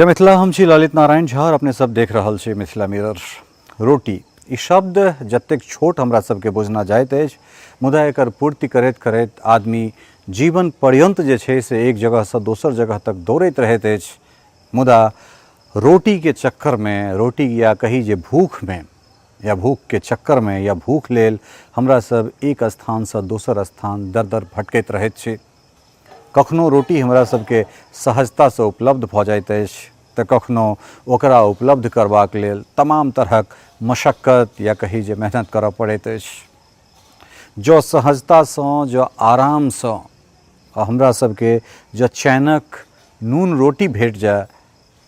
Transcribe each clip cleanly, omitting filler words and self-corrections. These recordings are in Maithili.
जय मिथिला। हम छी ललित नारायण झा और अपने सब देख रहल छी मिथिला मिरर। रोटी ई शब्द जतेक छोट हमरा सबके बुझना जाइत अछि, मुदा एकर पूर्ति करैत करैत आदमी जीवन पर्यन्त जे छै से एक जगहसँ दोसर जगह तक दौड़ैत रहैत अछि। मुदा रोटीके चक्करमे, रोटी या कही जे भूखमे या भूखके चक्करमे या भूख लेल हमरा सब एक स्थानसँ दोसर स्थान दर दर भटकैत रहैत छी। कखनो रोटी हमरा सबके सहजतासँ उपलब्ध भऽ जाइत अछि तऽ कखनो ओकरा उपलब्ध करबाक लेल तमाम तरहक मशक्कत या कही जे मेहनत करऽ पड़ैत अछि। जँ सहजतासँ, जँ आरामसँ हमरा सबके जँ चैनक नून रोटी भेट जाय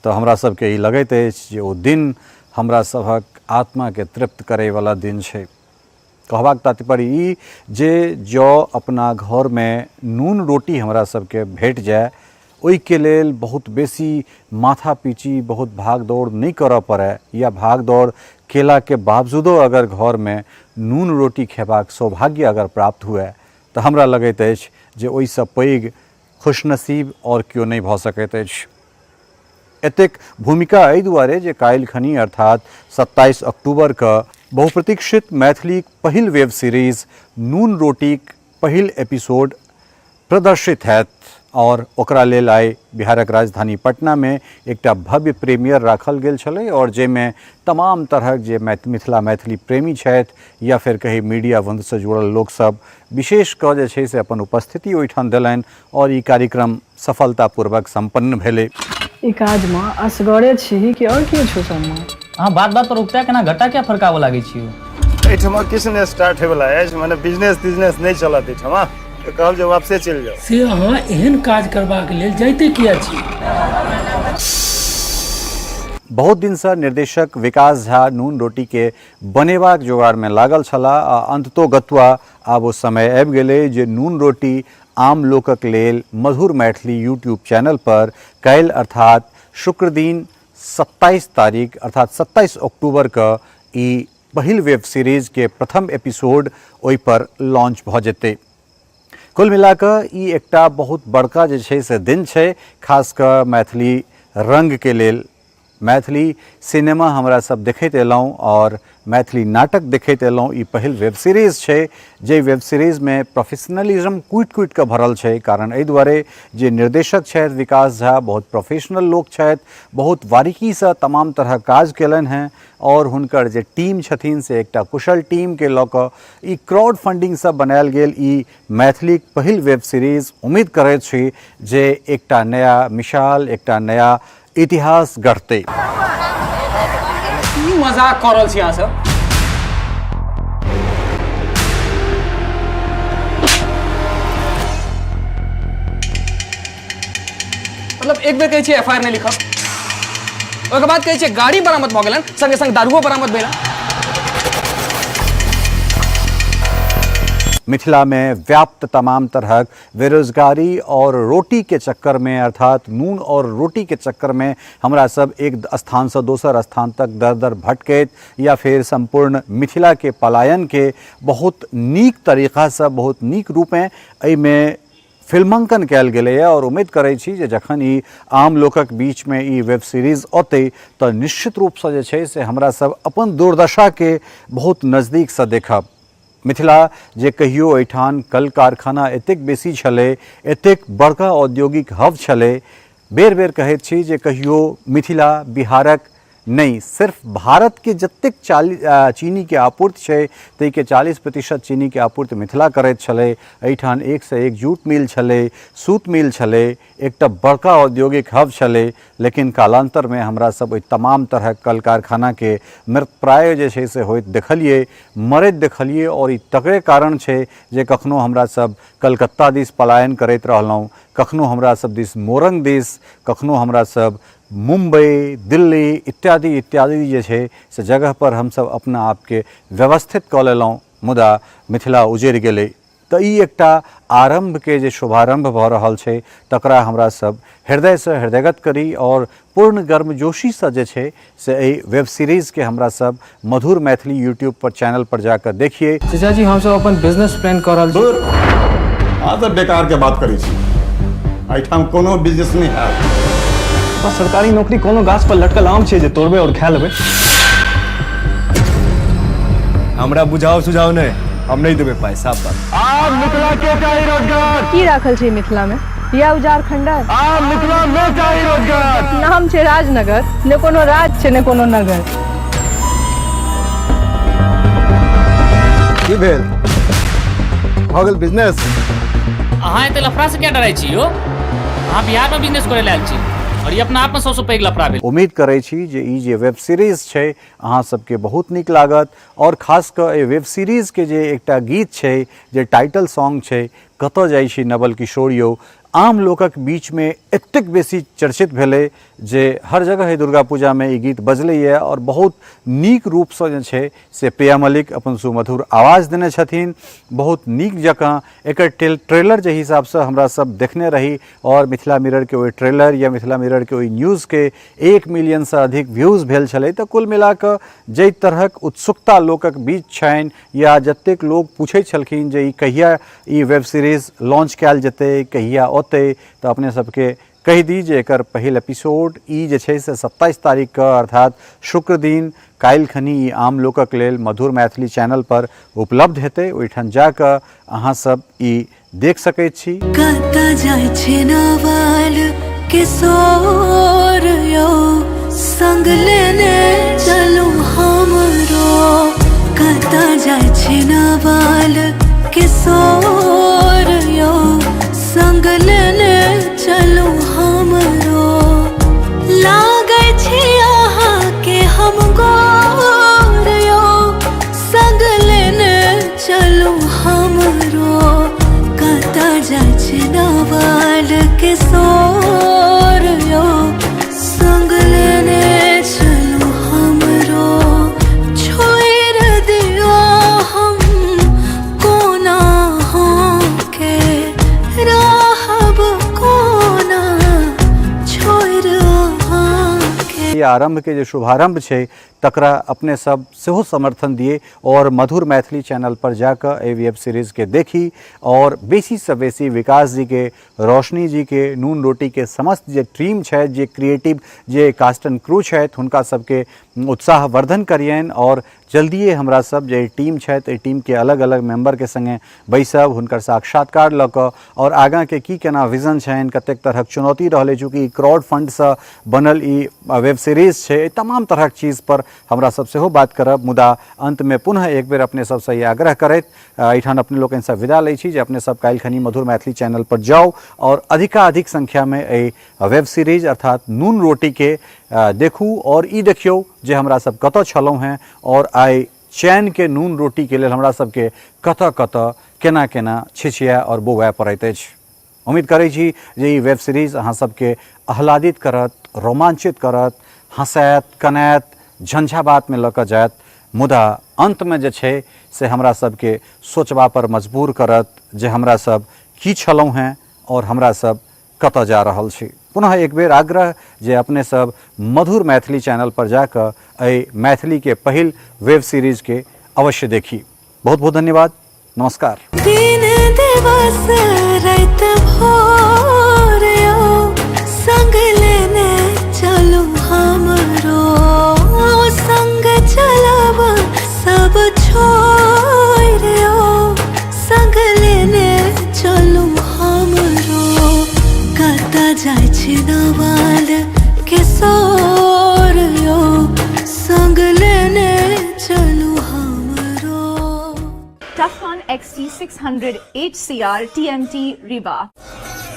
तऽ हमरा सबके ई लगैत अछि जे ओ दिन हमरा सभक आत्माके तृप्त करैवला दिन छै। कहबाक तात्पर्य ई जे जँ अपना घरमे नून रोटी हमरा सबके भेट जाय, ओहिके लेल बहुत बेसी माथा पीची, बहुत भाग दौड़ नहि करऽ पड़य, या भाग दौड़ केलाके बावजूदो अगर घरमे नून रोटी खेबाक सौभाग्य अगर प्राप्त हुए तऽ हमरा लगैत अछि जे ओहिसँ पैघ खुशनसीब आओर केओ नहि भऽ सकैत अछि। एतेक भूमिका एहि दुआरे जे काल्हि खनी अर्थात 27 अक्टूबरके बहुप्रतीक्षित मैथिलीक पहिल वेब सीरीज नून रोटीक पहिल एपिसोड प्रदर्शित हैत और ओकरा लेल आइ बिहारक राजधानी पटनामे एकटा भव्य प्रीमियर राखल गेल छलै और जाहिमे तमाम तरहक जे मिथिला मैथिली प्रेमी छथि या फेर कही मीडिया वंशसँ जुड़ल लोकसभ विशेष कऽ जे छै से अपन उपस्थिति ओहिठाम देलनि और ई कार्यक्रम सफलतापूर्वक सम्पन्न भेलै। ई काजमे असगरे छिही कि आओर केओ छौ संगमे? अहाँ बात बात पर उगता केना घट्टा किया फरकाबऽ लागै छी यौ? एहिठमा किछु नहि स्टार्ट होयवला अछि, मने बिजनेस तिजनेस नहि चलत एहिठमा, तऽ कहब जे वापसे चलि जाउ। से अहाँ एहन काज करबाक लेल जाइते किए छी? बहुत दिनसँ निर्देशक विकास झा नून रोटीके बनेबाक जोगाड़मे लागल छलाह आ अन्ततोगत्वा आब ओ समय आबि गेलै जे नून रोटी आम लोकक लेल मधुर मैथिली यूट्यूब चैनल पर काल्हि अर्थात शुक्रदिन 27 तारीख अर्थात 27 अक्टूबर के ई पहिल वेब सीरीज के प्रथम एपिसोड ओहि पर लॉन्च भऽ जेतै। कुल मिला कऽ ई एकटा बहुत बड़का जे छै से दिन छै, खास कऽ मैथिली रंग के लेल। मैथिली सिनेमा हमरा सब देखैत एलहुँ और मैथिली नाटक देखैत एलहुँ, ई पहिल वेब सीरीज छै जे वेब सीरीजमे प्रोफेशनलिज्म कुटि कुटि कऽ भरल छै। कारण एहि दुआरे जे निर्देशक छथि विकास झा बहुत प्रोफेशनल लोक छथि, बहुत बारीकीसँ तमाम तरहक काज केलनि हेँ और हुनकर जे टीम छथिन से एकटा कुशल टीमके लऽ कऽ ई क्राउड फंडिंगसँ बनायल गेल ई मैथिलीक पहिल वेब सीरीज उम्मीद करैत छी जे एकटा नया मिसाल, एकटा नया इतिहास गढ़तै। की मजाक कऽ रहल छी अहाँ सब? मतलब एक बेर कहै छियै एफ I R नहि लिखब, ओहिके बाद कहै छियै गाड़ी बरामद भऽ गेलनि, संगे संग दारुओ बरामद भेलनि। मिथिला में व्याप्त तमाम तरहक बेरोजगारी और रोटी के चक्कर में अर्थात नून और रोटी के चक्कर में हमरा सब एक स्थान से दोसर स्थान तक दर दर भटकैत या फिर संपूर्ण मिथिला के पलायन के बहुत नीक तरीका से बहुत नीक रूपें एहिमे फिल्मांकन कयल गेलैए और उम्मीद करै छी जे जखन ई आम लोकक बीचमे ई वेब सीरीज औतै तऽ निश्चित रूपसँ जे छै से हमरा सब अपन दुर्दशाके बहुत नजदीकसँ देखब। मिथिला जे कहियो एहिठाम कल कारखाना एतेक बेसी छलै, एतेक बड़का औद्योगिक हब छलै, बेर बेर कहैत छी जे कहियो मिथिला बिहारक नहि सिर्फ भारतके जतेक चीनीके आपूर्ति छै ताहिके 40% चीनीके आपूर्ति मिथिला करैत छलै। एहिठाम एकसँ एक जूट मिल छलै, सूत मिल छलै, एकटा बड़का औद्योगिक हब छलै, लेकिन कालान्तरमे हमरा सब ओहि तमाम तरहक कल कारखानाके मृतप्राय जे छै से होइत देखलियै, मरैत देखलियै और ई तकरे कारण छै जे कखनो हमरा सब कलकत्ता दिस पलायन करैत रहलहुँ, कखनो हमरा सब दिस मोरंग दिस, कखनो हमरा सब मुम्बई, दिल्ली इत्यादि इत्यादि जे छै से जगह पर हमसब अपना आपके व्यवस्थित कऽ लेलहुँ, मुदा मिथिला उजड़ि गेलै। तऽ ई एकटा आरम्भके जे शुभारम्भ भऽ रहल छै तकरा हमरा सब हृदयसँ हृदयगत करी और पूर्ण गर्मजोशीसँ जे छै से एहि वेब सीरीजके हमरा सब मधुर मैथिली यूट्यूब पर चैनल पर जाकऽ देखियै। चचा जी, हमसब अपन बिजनेस प्लान कऽ रहल छी। दूर, अहाँ सब बेकारके बात करै छी, एहिठाम कोनो बिजनेस नहि हैत। पापा, सरकारी नौकरी कोनो गाछ पर लटकल आम छै जे तोड़बै और खा लेबै? हमरा बुझाओ सुझाओ नहि, हम नहि देबै पाइ, साफ बात। की राखल छै मिथिला में? या उजार खंडर? मिथिला में चाही रोजगार। नाम छै राजनगर, ने कोनो राज छै ने कोनो नगर। की भेल, भऽ गेल बिजनेस? अहाँ एते लफड़ा से क्या डराइ छी यौ? अहाँ बिहार में बिजनेस करे लायल छी और ई अपना आप में सबसे पैघ लफड़ा भेल। उम्मीद करै छी जे ई जे वेब सीरीज छै अहाँ सबके बहुत नीक लागत और खास कऽ एहि वेब सीरीजके जे एकटा गीत छै, जे टाइटल सॉन्ग छै, कतऽ जाइ छी नवल किशोर यौ, आम लोकक बीचमे एतेक बेसी चर्चित भेलै जे हर जगह एहि दुर्गा पूजामे ई गीत बजलैए और बहुत नीक रूपसँ जे छै से प्रिया मल्लिक अपन सुमधुर आवाज देने छथिन। बहुत नीक जकाँ एकर ट्रेलर जे हिसाबसँ हमरा सब देखने रही और मिथिला मिररके ओहि ट्रेलर या मिथिला मिररके ओहि न्यूज़के 1 मिलियनसँ अधिक व्यूज़ भेल छलै। तऽ कुल मिलाकऽ जाहि तरहक उत्सुकता लोकक बीच छनि या जतेक लोक पूछै छलखिन जे ई कहिया ई वेब सीरीज लॉन्च कयल जेतै, कहिया औतै, तऽ अपने सबके कहि दी जे एकर पहिल एपिसोड ई जे छै से 27 तारीखके अर्थात शुक्र दिन काल्हि खनी ई आम लोकक लेल मधुर मैथिली चैनल पर उपलब्ध हेतै। ओहिठाम जाकऽ अहाँ सब ई देख सकै छी। कतऽ जाइ छै नवल किशोर यौ, संग लेने चलू हमरो। कतऽ जाइ छै नवल किशोर यौ, संग लेने चलू हमरो। लागै छै अहाँके हम गोर यौ, संग लेने चलू हमरो। कतऽ जाइ छै नवल किशोर यौ, संग लेने चलू हमरो। छोड़ि दियौ हम कोना अहाँके, रहब कोना छोड़ि अहाँके। ई आरंभ के जे शुभारंभ छै तकरा अपने सब सेहो समर्थन दिए और मधुर मैथिली चैनल पर जाकऽ एहि वेब सीरीज के देखी और बेसी से बेसी विकास जी के, रोशनी जी के, नून रोटी के समस्त जे टीम छथि, जे क्रिएटिव जे कास्ट एंड क्रू छथि, हुनका सबके उत्साहवर्धन करियनि और जल्दिए हमरा सब जे टीम छथि एहि टीम के अलग अलग मेंबर के संगे बैसब, हुनकर साक्षात्कार लऽ कऽ और आगाँ के की केना विजन छनि, कतेक तरहक चुनौती रहलै, चूँकि ई क्राउड फंडसँ बनल ई वेब सीरीज छै, एहि तमाम तरहक चीज पर हमरा सब सेहो बात करब। मुदा अंतमे पुनः एक बेर अपने सबसँ ई आग्रह करैत एहिठाम अपने लोकनिसँ विदा लै छी जे अपने सब काल्हि खनी मधुर मैथिली चैनल पर जाउ और अधिकाधिक संख्यामे एहि वेब सीरीज अर्थात नून रोटी के देखू और ई देखियौ जे हमरा सब कतऽ छलहुँ हेँ और आइ चैन के नून रोटी के लेल हमरा सबके कतऽ कतऽ केना केना छिछिया और बौआए पड़ैत अछि। उम्मीद करै छी जे ई वेब सीरीज अहाँ सबके आह्लादित करत, रोमांचित करत, हँसायत, कनायत, झंझाबातमे लऽ कऽ जायत, मुदा अन्तमे जे छै से हमरा सबके सोचबा पर मजबूर करत जे हमरा सब की छलहुँ हेँ और हमरा सब कतऽ जा रहल छी। पुनः एक बेर आग्रह जे अपने सब मधुर मैथिली चैनल पर जाकऽ एहि मैथिलीके पहिल वेब सीरीजके अवश्य देखी। बहुत बहुत धन्यवाद, नमस्कार। दिन दिवस राति भोर यौ, संग लेने चलू हमरो। संग चलब सब छोड़ि यौ, संग लेने चलू हमरो। कतऽ जाइ छी नवल किशोर यौ, संग लेने चलू हमरो। Tufcon XT600 HCR TMT Rebar।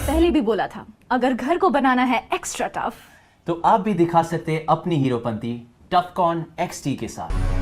पहले भी बोला था, अगर घर को बनाना है एक्स्ट्रा टफ तो आप भी दिखा सकते हैं अपनी हीरोपंती टफकॉन XT के साथ।